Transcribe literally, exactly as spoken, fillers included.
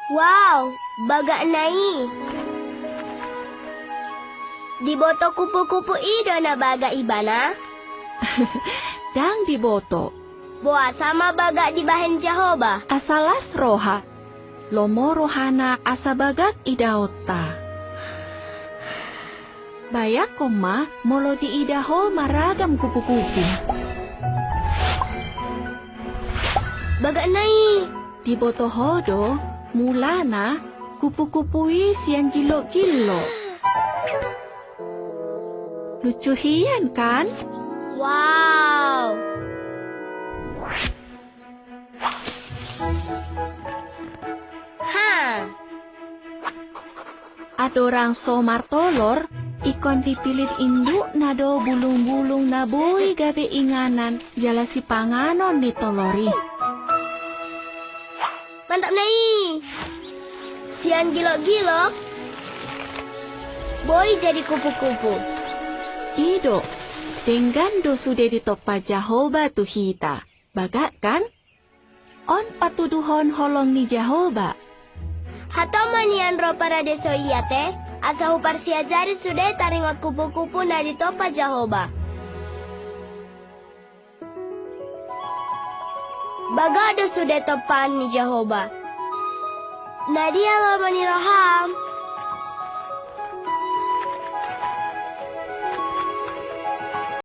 Wow, bagak na i! Diboto kupu-kupu i do na bagak ibana? Ndang diboto. Boasa ma bagak dibahen Jahowa? Asa las roha. Lomo rohana asa bagak idaonta. Bayangkon ma molo diida ho maragam kupu-kupu. Bagak na i! Diboto ho do, mulana kupu-kupu i sian gillok-gillok. Lucu hian kan? Wow! Ha! Andorang so martolor, ingkon dipilit indukna do bulung-bulung na boi gabe inganan jala sipanganon ni tolor i. Mantap na i! Sian gillok-gillok boi jadi kupu-kupu. I do, denggan do sude ditompa Jahowa tu hita. Bagak kan? On patuduhon holong ni Jahowa. Hatop ma nian ro paradeso i ate, asa huparsiajari sude taringot kupu-kupu na ditompa Jahowa. Bagak do sude tompaan ni Jahowa. Na dia lomo ni roham?